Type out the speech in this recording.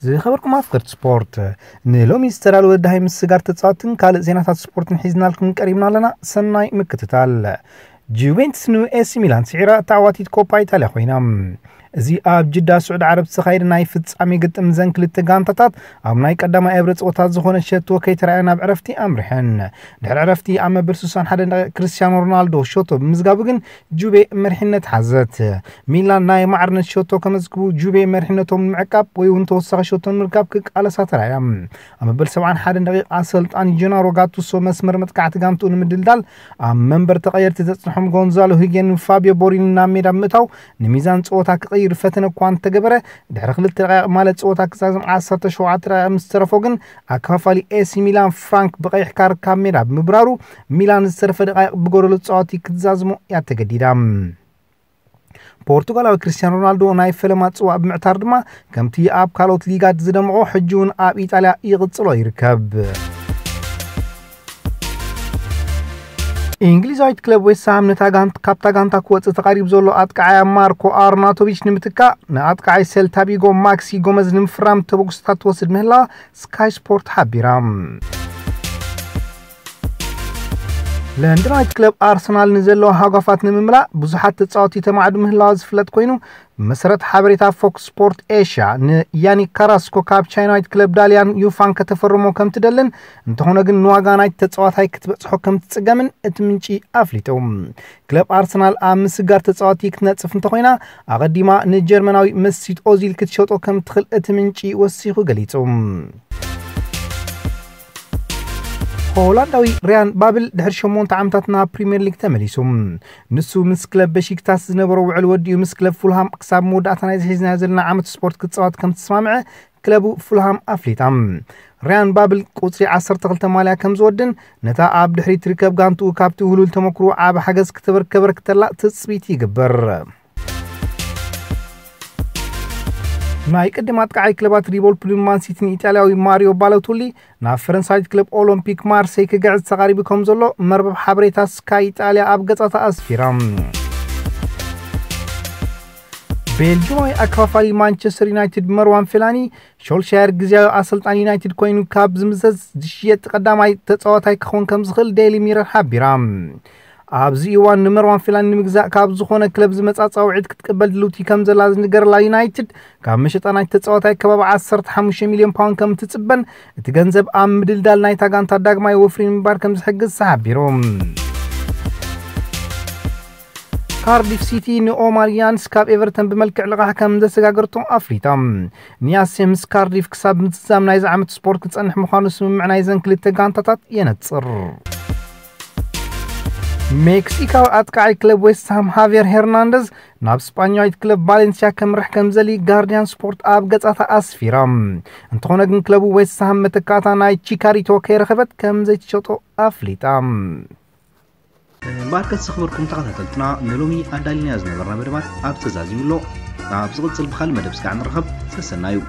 ዝኸበርኩም ኣፍቀርቲ ስፖርት፣ ንሎሚ ዝተዳለወ ዳሃይ ምስጋር ተጻወትን ካልእ ዜናታት ስፖርትን ሒዝናልኩም ቀሪብና ኣለና። ሰናይ ምክትታል። ጁቬንትስ ንኤሲ ሚላን ስዒራ ተዓዋቲት ኮፓ ኢጣልያ ኮይና። እዚ ኣብ ጅዳ ስዑድ ዓረብ ዝተኻየደ ናይ ፍጻሜ ግጥም ዘን ክልተ ጋንታታት ኣብ ናይ ቀዳማይ እብረ ጸወታ ዝኾነ ሸቶ ከይተራእየ ናብ ዕረፍቲ ኣምርሐን። ድሕሪ ዕረፍቲ ኣብ መበል ስሳን ሓደን ደቂቕ ክርስቲያኖ ሮናልዶ ሸቶ ብምዝጋቡ ግን ጁቬ መሪሕነት ሓዘት። ሚላን ናይ ማዕርነት ሸቶ ከመዝግቡ ጁቬ መሪሕነቶም ንምዕቃብ ወይ እውን ተወሳኺ ሸቶ ንምርካብ ክቃለሳ ተራእያ። ኣብ መበል ሰብዓን ሓደን ደቂቕ ኣሰልጣኒ ጀናሮ ጋቱሶ መስመር መጥቃዕቲ ጋንትኡ ንምድልዳል ኣብ መንበር ተቐየርቲ ዘጽንሖም ጎንዛሎ ሂጌን ፋቢዮ ቦሪኒ ናብ ሜዳ ብምእታው ንሚዛን ጸወታ ክቕይር ፈተነ እኳ እንተገበረ፣ ድሕሪ ክልተ ደቂቕ ማለት ጸወታ ክዛዝም ዓሰርተ ሸውዓተ ደቂቕ ምስ ተረፎ ግን ኣካፋሊ ኤሲ ሚላን ፍራንክ ብቐይሕ ካርድ ካብ ሜዳ ብምብራሩ፣ ሚላን ዝተረፈ ደቃይቕ ብጎደሎ ተጻዋቲ ክትዛዝሞ እያ ተገዲዳ። ፖርቱጋላዊ ክርስቲያኖ ሮናልዶ ናይ ፈለማ ጽዋእ ብምዕታር ድማ፣ ከምቲ ኣብ ካልኦት ሊጋት ዝደምቖ፣ ሕጂ እውን ኣብ ኢጣልያ ይቕጽሎ ይርከብ። እንግሊዛዊት ክለብ ዌስትሃም ነታ ጋንት-፣ ካብታ ጋንታ ክወጽእ ተቓሪቡ ዘሎ ኣጥቃዓያ ማርኮ ኣርናቶቪች ንምትካእ፣ ንኣጥቃዓይ ሴልታ ቪጎ ማክሲ ጎመዝ ንምፍራም ተበግሶታት ትወስድ ምህላዋ ስካይ ስፖርት ሓቢራ። ለንደናዊት ክለብ ኣርሰናል ንዘለዋ ሃጓፋት ንምምላእ ብዙሓት ተጻወቲ ተማዕዱ ምህላዋ ዝፍለጥ ኮይኑ፣ ብመሰረት ሓበሬታ ፎክስ ስፖርት ኤሽያ፣ ንያኒክ ካራስኮ ካብ ቻይናዊት ክለብ ዳልያን ዩፋን ከተፈርሞ ከም ትደልን፣ እንተኾነ ግን ንዋጋ ናይቲ ተጻዋታይ ክትበጽሖ ከም ትጽገምን እቲ ምንጪ ኣፍሊጡ። ክለብ ኣርሰናል ኣብ ምስጋር ተጻዋቲ ክትነጽፍ እንተኾይና፣ ኣቐዲማ ንጀርመናዊ መስዩት ኦዚል ክትሸጦ ከም ትኽእል እቲ ምንጪ ወሲኹ ገሊጹ። ሆላንዳዊ ሪያን ባብል ድሕሪ ሸሞንተ ዓመታት ናብ ፕሪምየር ሊግ ተመሊሱ። ንሱ ምስ ክለብ በሺክታስ ዝነበሮ ውዕል ወዲኡ ምስ ክለብ ፉልሃም ክሳብ መወዳእታ ናይ ዝሒዝናዮ ዘለና ዓመት ስፖርት ክጻወት ከም ዝተስማምዐ ክለቡ ፉልሃም ኣፍሊጣ። ሪያን ባብል ቁጽሪ ዓሰርተ ክልተ ማልያ ከም ዝወድን ነታ ኣብ ድሕሪት ትርከብ ጋንትኡ ካብቲ ውህሉል ተመክሮ ዓቢ ሓገዝ ክትበርከበርክተላ ትጽቢት ይግበር። ናይ ቅድም ኣጥቃዓይ ክለባት ሊቨርፑልን ማን ሲቲን ኢጣልያዊ ማሪዮ ባሎቱሊ ናብ ፈረንሳዊት ክለብ ኦሎምፒክ ማርሴይ ክግዕዝ ተቓሪቡ ከም ዘሎ መርበብ ሓበሬታ ስካይ ኢጣልያ ኣብ ገጻታ ኣስፊራ። ቤልጅማዊ ኣካፋፋሊ ማንቸስተር ዩናይትድ መርዋን ፌላኒ፣ ሾልሻየር ግዝያዊ ኣሰልጣኒ ዩናይትድ ኮይኑ ካብ ዝምዘዝ ዝሽየጥ ቀዳማይ ተጻዋታይ ክኸውን ከም ዝኽእል ዴይሊ ሚረር ሓቢራ። ኣብዚ እዋን ንመርዋን ፌላኒ ንምግዛእ ካብ ዝኾነ ክለብ ዝመጻ ጻውዒት ክትቅበል ድልውቲ ከም ዘላ ዝንገረላ ዩናይትድ፣ ካብ መሸጣ ናይቲ ተጻዋታይ ከባቢ ዓሰርተ ሓሙሽተ ሚልዮን ፓውንድ ከም እትጽበን፣ እቲ ገንዘብ ኣብ ምድልዳል ናይታ ጋንታ ዳግማይ ወፍሪ ንምንባር ከም ዝሕግዝ ተሓቢሩ። ካርዲፍ ሲቲ ንኦማር ያንስ ካብ ኤቨርተን ብመልክዕ ልቓሕ ከም ዘሰጋገርቶ ኣፍሊጣ። ኒያሴ ምስ ካርዲፍ ክሳብ ምዝዛም ናይዚ ዓመት ስፖርት ክጸንሕ ምዃኑ ስምምዕ ናይዘን ክልተ ጋንታታት የነጽር። ሜክሲካዊ ኣጥቃዓይ ክለብ ዌስትሃም ሃቬር ሄርናንደዝ ናብ ስጳኛዊት ክለብ ቫሌንሲያ ከምርሕ ከም ዘሊ ጋርዲያን ስፖርት ኣብ ገጻታ ኣስፊራ። እንተኾነ ግን ክለቡ ዌስትሃም መተካእታ ናይ ቺካሪቶ ከይረኸበት ከም ዘይትሸጦ ኣፍሊጣ። እምበኣርከስ ዝኽበርኩም ተኸታተልትና፣ ንሎሚ ኣዳሊናዮ ዝነበርና መደባት ኣብ ተዛዚሙ ኣሎ። ኣብ ዝቕጽል ብኻልእ መደብ ስጋዕ ንረኸብ። ሰሰናዩ።